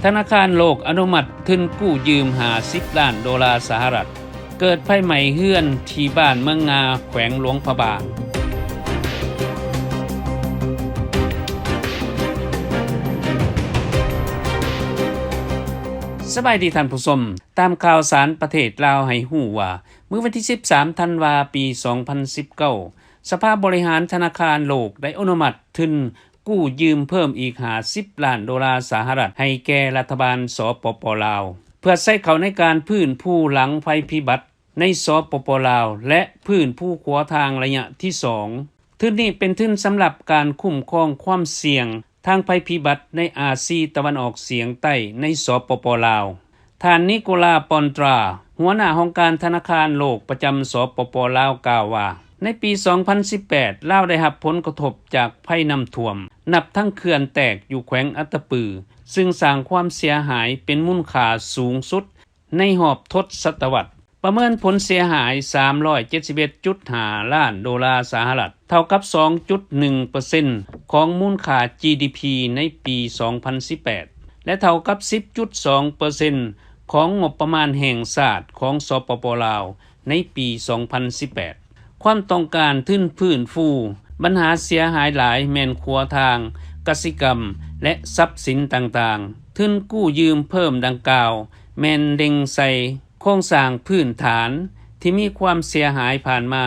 ທະນາຄານໂລກອະນຸມັດທຶນກູ້ຢືມຫ້າສິບລ້ານໂດລາສະຫະລັດ. ເກີດໄຟໄໝ້ເຮືອນທີ່ບ້ານເມືອງງາ ແຂວງຫຼວງພະບາງ. ສະບາຍດີທ່ານຜູ້ຊົມ, ຕາມຂ່າວສານປະເທດລາວໃຫ້ຮູ້ວ່າ ມື້ວັນທີສິບສາມ ທັນວາ ປີສອງພັນສິບເກົ້າ ສະພາບໍລິຫານທະນາຄານໂລກໄດ້ອະນຸມັດທຶນ ກູ້ຢືມເພີ່ມອີກຫ້າສິບລ້ານໂດລາສະຫະລັດໃຫ້ແກ່ລັດຖະບານ ສປປ ລາວ ເພື່ອໃຊ້ເຂົ້າໃນການຟື້ນຟູຫຼັງໄພພິບັດໃນ ສປປ ລາວ ແລະ ຟື້ນຟູຂົວທາງໄລຍະທີສອງ. ທຶນນີ້ເປັນທຶນສຳລັບການຄຸ້ມຄອງຄວາມສ່ຽງທາງໄພພິບັດໃນອາຊີຕາເວັນອອກສຽງໃຕ້ໃນ ສປປ ລາວ. ທ່ານ ນິໂກລາ ປອນຕຣາ ຫົວໜ້າຫ້ອງການທະນາຄານໂລກປະຈຳ ສປປ ລາວ ກ່າວວ່າ ໃນປີສອງພັນສິບແປດ ລາວໄດ້ຮັບຜົນກະທົບຈາກໄພນ້ຳຖ້ວມ ນັບທັງເຂື່ອນແຕກຢູ່ແຂວງອັດຕະປື ຊຶ່ງສ້າງຄວາມເສຍຫາຍເປັນມູນຄ່າສູງສຸດໃນຮອບທົດສະຕະວັດ, ປະເມີນຜົນເສຍຫາຍສາມຮ້ອຍເຈັດສິບເອັດຈຸດຫ້າລ້ານໂດລາສະຫະລັດ ເທົ່າກັບສອງຈຸດໜຶ່ງເປີເຊັນຂອງມູນຄ່າ ຈີດີພີ ໃນປີສອງພັນສິບແປດ ແລະ ເທົ່າກັບສິບຈຸດສອງເປີເຊັນຂອງງົບປະມານແຫ່ງຊາດຂອງ ສປປ ລາວ ໃນປີສອງພັນສິບແປດ. ຄວາມຕ້ອງການທຶນຟື້ນຟູບັນຫາເສຍຫາຍຫຼາຍແມ່ນຂົວທາງ, ກະສິກຳ ແລະ ຊັບສິນຕ່າງໆ. ທຶນກູ້ຢືມເພີ່ມດັ່ງກ່າວແມ່ນເລັ່ງໃສ່ໂຄງສ້າງພື້ນຖານທີ່ມີຄວາມເສຍຫາຍຜ່ານມາ,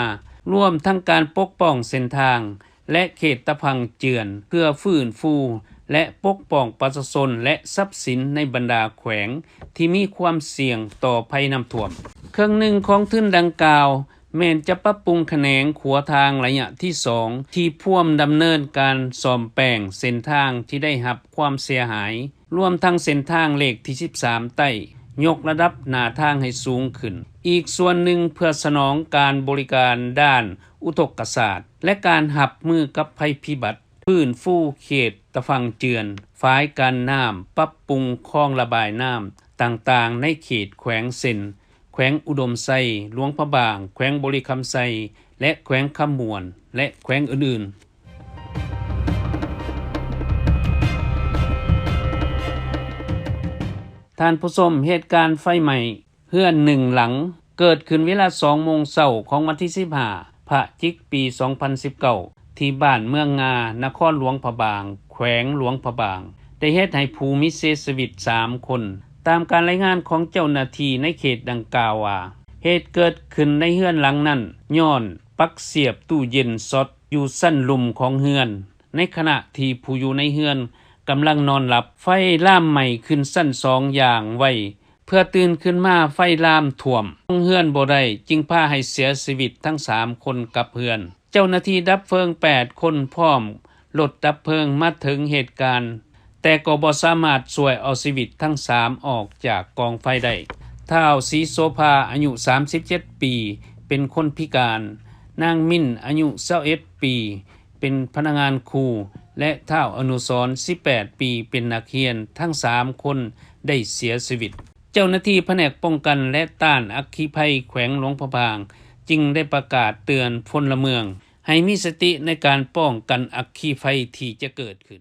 ລວມທັງການປົກປ້ອງເສັ້ນທາງ ແລະ ເຂດຕາຝັ່ງເຈື່ອນ ເພື່ອຟື້ນຟູ ແລະ ປົກປ້ອງປະຊາຊົນ ແລະ ຊັບສິນໃນບັນດາແຂວງທີ່ມີຄວາມສ່ຽງຕໍ່ໄພນ້ຳຖ້ວມ. ເຄິ່ງໜຶ່ງຂອງທຶນດັ່ງກ່າວແມ່ນຈະປັບປຸງຂະແໜງຂົວທາງໄລຍະທີສອງ ທີ່ພວມດຳເນີນການສ້ອມແປງເສັ້ນທາງທີ່ໄດ້ຮັບຄວາມເສຍຫາຍ, ລວມທັງເສັ້ນທາງເລກທີສິບສາມໃຕ້, ຍົກລະດັບໜ້າທາງໃຫ້ສູງຂຶ້ນ. ອີກສ່ວນໜຶ່ງເພື່ອສະໜອງການບໍລິການດ້ານ ອຸທົກກະສາດ ແລະ ການຮັບມືກັບໄພພິບັດ, ຟື້ນຟູເຂດຕາຝັ່ງເຈື່ອນ, ຝາຍກັນນ້ຳ, ປັບປຸງຄອງລະບາຍນ້ຳຕ່າງໆໃນເຂດແຂວງ ເຊັ່ນ ແຂວງອຸດົມໄຊ, ຫຼວງພະບາງ, ແຂວງບໍລິຄຳໄຊ ແລະ ແຂວງຄຳມ່ວນ ແລະ ແຂວງອື່ນໆ. ທ່ານຜູ້ຊົມ, ເຫດການໄຟໄໝ້ ເຮືອນໜຶ່ງຫຼັງ ເກີດຂຶ້ນເວລາສອງໂມງເຊົ້າຂອງວັນທີສິບຫ້າ ພະຈິກ ປີສອງພັນສິບເກົ້າ ທີ່ບ້ານເມືອງງາ ນະຄອນຫຼວງພະບາງ, ແຂວງຫຼວງພະບາງ, ໄດ້ເຮັດໃຫ້ຜູ້ມີເສຍຊີວິດສາມຄົນ. ຕາມການລາຍງານຂອງເຈົ້າໜ້າທີ່ໃນເຂດດັ່ງກ່າວວ່າ ເຫດເກີດຂຶ້ນໃນເຮືອນຫຼັງນັ້ນ ຍ້ອນປັກສຽບຕູ້ເຢັນຊັອດຢູ່ຊັ້ນລຸ່ມຂອງເຮືອນ, ໃນຂະນະທີ່ຜູ້ຢູ່ໃນເຮືອນກຳລັງນອນຫຼັບ, ໄຟລາມໄໝ້ຂຶ້ນຊັ້ນສອງຢ່າງໄວ, ເພື່ອຕື່ນຂຶ້ນມາໄຟລາມຖ້ວມຫ້ອງເຮືອນບໍ່ໄດ້, ຈຶ່ງພາໃຫ້ເສຍຊີວິດທັງສາມຄົນກັບເຮືອນ. ເຈົ້າໜ້າທີ່ດັບເພີງແປດຄົນ ພ້ອມລົດດັບເພີງມາເຖິງເຫດການ, ແຕ່ກໍບໍ່ສາມາດຊ່ວຍເອົາຊີວິດທັງສາມອອກຈາກກອງໄຟໄດ້. ທ້າວ ສີໂສພາ ອາຍຸສາມສິບເຈັດປີ ເປັນຄົນພິການ, ນາງມິນ ອາຍຸຊາວເອັດປີ ເປັນພະນັກງານຄູ ແລະ ທ້າວ ອະນຸສອນ ສິບແປດປີ ເປັນນັກຮຽນ, ທັງສາມຄົນໄດ້ເສຍຊີວິດ. ເຈົ້າໜ້າທີ່ພະແນກປ້ອງກັນ ແລະ ຕ້ານອັກຄີໄພແຂວງຫຼວງພະບາງ ຈຶ່ງໄດ້ປະກາດເຕືອນພົນລະເມືອງໃຫ້ມີສະຕິໃນການປ້ອງກັນອັກຄີໄຟທີ່ຈະເກີດຂຶ້ນ.